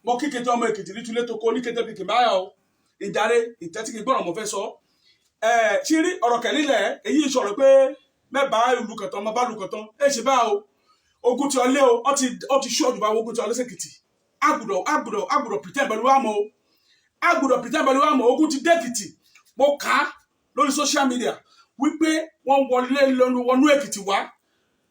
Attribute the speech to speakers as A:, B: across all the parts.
A: Mo kí kété ọmọ Èkìtì nítúlé tó kó ní kété bí kìmáyà o. Ìjàre ìtẹ́tí kì gbọ́ràn mo fẹ́ sọ. Ẹ ṣí rí ọ̀rọ̀ kẹ́lílẹ̀ èyí sọ̀rọ̀ pé mẹ́bàá ìlú kẹtàn ọmọ bá ìlú kẹtàn ẹ ṣe bá o. Ogun ti ọlé o, ọ ti ṣú ọdún bá ogun ti ọlé sèkìtì. Agbọ́dọ̀ pretend pẹ̀lú wa mọ́ o. Agbọ́dọ̀ pretend pẹ̀lú wa mọ́. Ogun ti dé Èkìtì. Mo kà á lórí social media wípé wọ́n wọlé lọ́nu wọnú Èkìtì wá,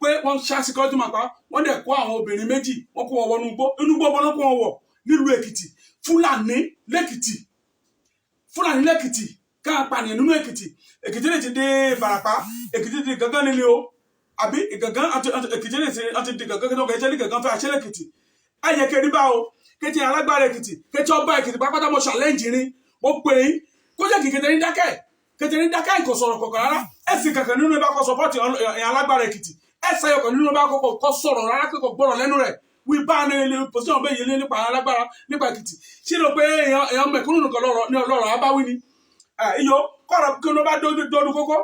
A: pé wọ́n ṣá security man pa, wọ́n dẹ̀ kó àwọn obìnrin méjì, wọ́n kó wọn wọnú igbó. Inú igbó bọ́ná kó wọn wọ̀ nílùú Èkìtì. Fúlàní lẹ́kìtì, Fúlàní lẹ́kìtì ká pànìyàn nínú Èkìtì. Èkìtì lè ti dé Ìbàràpá, Èkìtì di gángan nílé o, àbí Ìgàngán àti Èkìtì lè ti àti di gángan tó kẹ́ ní gángan fẹ́ àṣẹ lẹ́kìtì. Ayẹ kẹrí bá o. Kété alágbára Èkìtì, kété ọba Èkìtì pápátá, mo challenge rin, mo pè yín kó jẹ́ kí kété ní dákẹ́, kété ní dákẹ́ ìkọ̀ sọ̀rọ̀ kọ̀ọ̀kan rárá. Ẹ̀sìn kankan nínú ibà kọ́ support ẹ̀yàn alágbára Èkìtì, ẹ̀sẹ̀ ayọ̀kan nínú ibà kọ́ sọ̀rọ̀ rárá pé kò gbọ́rọ̀ lẹ́nu rẹ̀ wí bá ní ilé position bẹ́ẹ̀ yìí nípa alágbára nípa Èkìtì. Ṣé ló pé èèyàn mẹ̀kúnnù nìkan lọ́rọ̀ ní ọlọ́rọ̀ abáwí ni iyo kọ́rọ̀ kí ló bá dódú kókó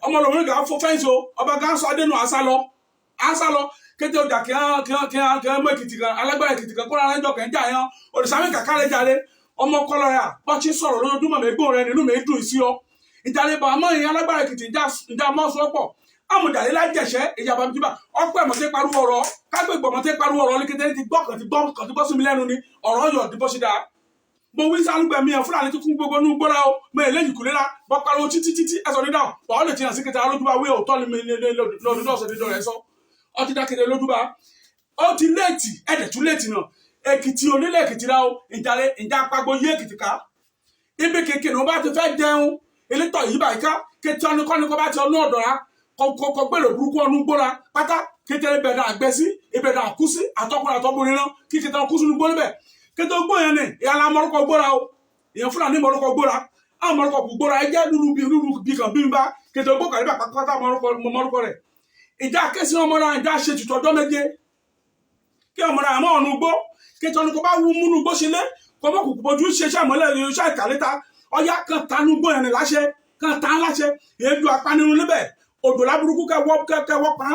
A: ọmọ lòun kà á fọ fence o. Ọba gan sọ adénú àṣà lọ, àṣà lọ kété ọjà kí hàn mọ Èkìtì kan, alágbára Èkìtì kan kóra ẹjọ kẹ́ ń jà yẹn. Òrìṣàmì kàkàrẹ̀ jáde ọmọ kọlọ yà bọ́ tí sọ̀rọ̀ lójoojúmọ́ mi gbóhùn rẹ nínú mi dùn sí ọ. Ìjàlè bọ̀ àmọ́ ìyẹn alágbára Èkìtì ìjà mọ́ sọ́pọ̀ amúdàlẹ́ lájẹsẹ́ ìjàmbá bíbá ọpẹ́ mọ̀tẹ́ pariwo ọ̀rọ̀ kágbégbọ̀ mọ̀tẹ́ pariwo ọ̀rọ̀ ní kété ti gbọ́ kàn ti gbọ́ kàn ti gbọ́ sí mi lẹ́nu ni ọ̀rọ̀ yọ̀ dìbò sí dáa. Mo wí sálúgbẹ̀ mi ẹ̀ Fúlàní tó kún gbogbo inú gbóra o. Mo èlé yìí kò lera bọ́ pariwo títí títí ẹ̀sọ̀ dídá bọ́ ọ lè ti hàn sí kété alójúbá wí òótọ́ ni mi lọ́dún náà sọ dídọ̀ rẹ̀ sọ ọ ti dákéde lójúbá. Ó ti late, ẹ̀dẹ̀ tún late náà. Èkìtì onílẹ̀ Èkìtì rà o. Ìjàre ìjà apagbo yé Èkìtì ká ibi kékeré wọn bá ti fẹ́ jẹun elétọ̀ yìí báyìí ká kété ọ̀nìkọ́ni kọ́ bá ti ọ̀nù ọ̀dọ̀ ra kọ́ gbèrò burúkú ọ̀nù gbóra pátá kété ibẹ̀ náà gbẹ sí, ibẹ̀ náà kú sí, àtọkùnrin àtọkùnrin náà kí kété kú sínú gbó níbẹ̀. Kété gbó yẹn ni ìyá mọ́rúkọ gbóra o. Ìyẹn Fúlàní mọ́rúkọ gbóra, àwọn mọ́rúkọ kù gbóra ẹ jẹ́ lúlu bí lúlu bí kan bí mi bá kété gbó kàrí bá pátá mọ́rúkọ rẹ̀. Ìjà kẹsí ọmọ náà, ìjà ṣe tutù ọjọ́ 7 kí ọmọ náà àmọ́ ọ̀nù gbó kété ọ̀nù kó bá wú múnú gbó sílé kó mọ́ kùkù bójú ṣe iṣẹ́ àmọ́lẹ̀ iṣẹ́ ìkàlẹ́ta ọyá kan tanú gbó yẹn ni láṣẹ kan tán láṣẹ èédú apanirun níbẹ̀, odò láburúkú kẹwọ́ kẹwọ́ pan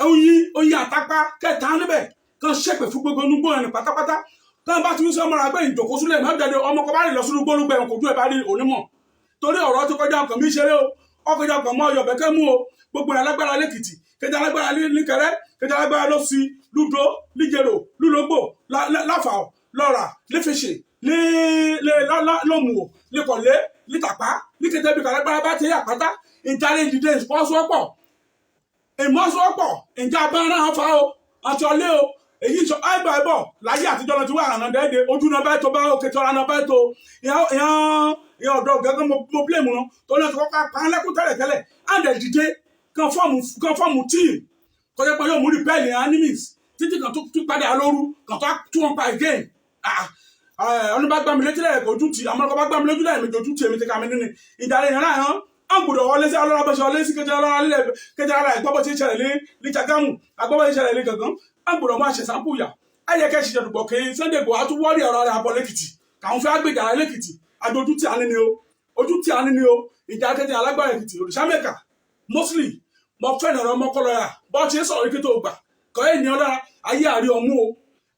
A: oyin oyin àtàpá kẹta níbẹ̀ kan ṣépè fún gbogbo inú gbó yẹn ni pátápátá. Kan bá ti ń sọ ọmọ rẹ gbé ìjòkó sílẹ̀ má jáde. Ọmọ kan bá rìn lọ sínú gbólúgbẹ kò dún ẹ bá rí onímọ̀ torí ọ̀rọ̀ tó kọjá ọkàn mi ṣeré o. Ọkọjá ọkàn mọ́ ọyọ̀ bẹ́kẹ́ mú o. Gbogbo alágbára lẹ́kìtì, kéde alágbára níkẹrẹ, kéde alágbára lọ́sí lúdó líjẹrò lúlógbò láfàó lọ́ra lífìṣì lọ́mùwò líkọ̀lé lítàpá líkété bí kàlágbára bá ti yà pátá. Ìdarí ìdìde ìfọwọ́sowọ́pọ̀ ìmọ̀sowọ́pọ̀ ìjà abẹ́rẹ́ fa o àti ọlé o. Èyí sọ ẹgbà ẹbọ láyé àtijọ́ lọ ti wá àrànà dẹ́ẹ́dẹ́ ojú náà báyìí tó bá òkè tó ara náà báyìí tó ìyẹn ìyẹn ọ̀dọ́ gẹ́gẹ́. Mo blame wọn tó ní ọkọ̀ pa lẹ́kún tẹ́lẹ̀ tẹ́lẹ̀ and dìde kan form team kọjá pé yóò mú repel enemies títí kan tó tún padà lóru kan tó tún wọn pa again. Ọ̀nà bá gbá mi létí lẹ́yìn ojú ti àmọ́ ọkọ̀ bá gbá mi lójú lẹ́yìn méjì ojú ti èmi ti ka mi nínú ìdarí ìyẹn náà hàn án gbọ́dọ̀ wọlé sí ọlọ́run bó ṣe wọlé sí kété ọlọ́run lílẹ̀ kété ara ìgbọ́ bó ṣe ṣẹlẹ̀ ní Ṣàgámù àgbọ́ bó ṣe ṣẹlẹ̀ ní Gàngán. Án gbọ́dọ̀ máa ṣe sáńpù yà ayẹ kẹ́ ṣiṣẹ́ dùgbọ̀ kí Sunday Igboho àtún wọ́ọ̀rì ọ̀rọ̀ rẹ̀ àbọ̀ lẹ́kìtì káwọn fẹ́ gbèjà lẹ́kìtì. Àjọ ojú tí a ní ni o, ojú tí a ní ni o. Ìjà kété alágbára Èkìtì òrìṣàmẹ́kà mostly mo fẹ́ràn ọ̀rọ̀ ọmọkọlọ́yà bọ́ ṣe sọ̀rọ̀ kí tó gbà kọ́ ènìyàn lára ayé àrí ọmú o,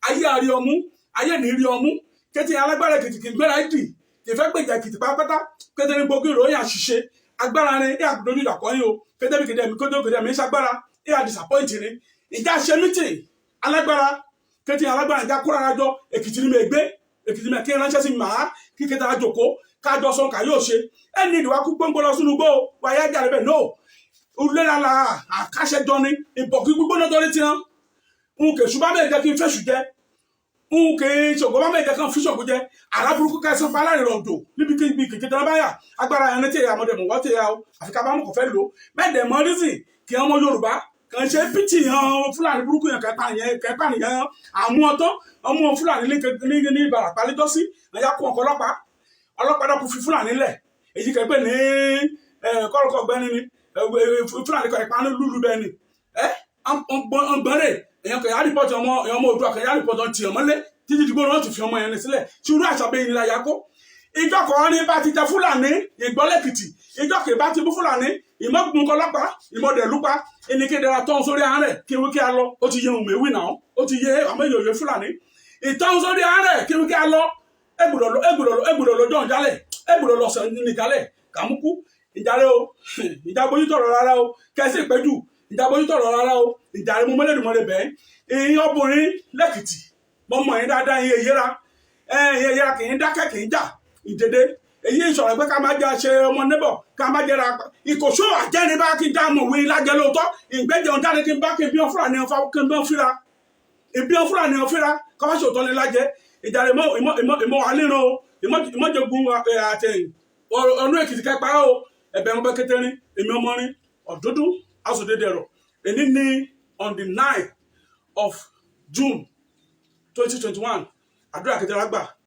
A: ayé àrí ọmú, ayé ní rí ọmú. Kété alágbára Èkìtì kì í gbéra ìdì kì í fẹ́ gbèjà Èkìtì pátápátá. Kété ní gbogbo ìròyìn àṣìṣe agbára ni ẹ àdójú ìdàkọ́ yín o. Kété bí kété mi kété kété mi ń ṣagbára ẹ à disappoint ni. Ìjà ṣe meeting alágbára kété alágbára ìjà kóra jọ. Èkìtì ni mi gbé Èkìtì mi kí n ránṣẹ́ sí mi màá kí kété àjòkó kájọ sọ ká yóò ṣe ẹni ìdìwà kú gbóngbó lọ sínú gbó wáyé jáde bẹ́ẹ̀ no olera la àkàṣẹjọ ni ìbọ̀kí gbígbóná tó létí hàn n kè ṣùgbọ́n bẹ́ẹ̀ jẹ́ kí n fẹ́ṣù jẹ́ n kè ṣògo bá bẹ́ẹ̀ jẹ́ kí n fi ṣògo jẹ́ àrà burúkú kẹsàn pa aláìrìn ọ̀dọ̀ níbi kí ibi kìkì tán báyà agbára yẹn ní tí àmọ́dé mọ̀ wọ́n ti yà ó àfi ká bá mọ̀ kò fẹ́ lò mẹ́ẹ̀dẹ̀ mọ́ reason kí ọmọ Yorùbá kàn ṣe pìtì hàn Fúlàní burúkú yẹn kẹpa yẹn kẹpa nìyẹn àmú ọtán ọmọ Fúlàní ní Ìbàràpá lẹ́jọ́sí ẹ̀yà kó ọkọ̀ ọlọ́pàá ọlọ́pàá náà kò fi Fúlàní lẹ̀. Èyí kẹ́pẹ́ ní kọ́lọ́kọ́ ọ̀gbẹ́ni ni Fúlàní kọ́ ìpanu lúlu bẹ́ẹ̀ ni ẹ ọgbọ́nrẹ́ èèyàn kẹ̀ yá report ọmọ èèyàn ọmọ Oòduà kẹ̀ yá report ọ̀n tì ọmọ lé títí dìgbò náà ti fi ọmọ yẹn sílẹ̀ tí irú àṣà bẹ́ẹ̀ ni la kó. Ìjọ kan ní bá ti jẹ Fúlàní ìgbọ́lẹ̀kìtì, ìjọ kì bá ti bú Fúlàní ìmọ̀gbùn ọlọ́pàá ìmọ̀dẹ̀lúpa ẹnìkéde ra tán sórí àárẹ̀ kí wí kí a lọ. Ó ti yẹ ohun mèwì náà, ó ti yẹ àmọ́ èyí òye Fúlàní. Ìtàn sórí àárẹ̀ kí wọ́n kí a lọ egbùdọ̀ lọ, egbùdọ̀ lọ, egbùdọ̀ lọ jọ̀ jálẹ̀, egbùdọ̀ lọ sàn ní jálẹ̀ kàmúkú ìjàre o. Ìjà bójú tọ̀rọ̀ rárá o, kẹsì ìpẹ́jù ìjà bójú tọ̀rọ̀ rárá o. Ìjàre mo mọ́lẹ́dùnmọ́lẹ́ bẹ́ẹ̀. Ìyẹn obìnrin lẹ́kìtì, mo mọ̀ yín dáadáa. Ìyẹn ìyẹra, ìyẹn ìyẹra kì í dákẹ́, kì í jà ìdèdè. Èyí ìṣọ̀rọ̀ pé ká má jẹ́ ṣe ọmọ níbọ̀, ká má jẹ́ra ìkòsó àjẹni bá kí n dá mọ̀ wí lájẹ lóòótọ́. Ìgbẹ́jẹ̀ jáde kí n bá kí n bí wọn fúnra ní wọn kí n bí wọn fíra ìbí wọn fúnra ní wọn fíra kọ́fà ṣòótọ́ ní lájẹ. Ìjàre ìmọ̀ ìmọ̀ ìmọ̀ ìmọ̀ wà nínú o, ìmọ̀ ìmọ̀jẹ̀gun àtẹ̀yìn ọ̀nà Èkìtì kẹpa o. Ẹ̀bẹ̀ wọn bẹ kékeré èmi ọmọ rin ọ̀dúndún asòdédèrò. Èní ní on the 9 of June 2021, àdúrà kẹtẹrẹ àgbà.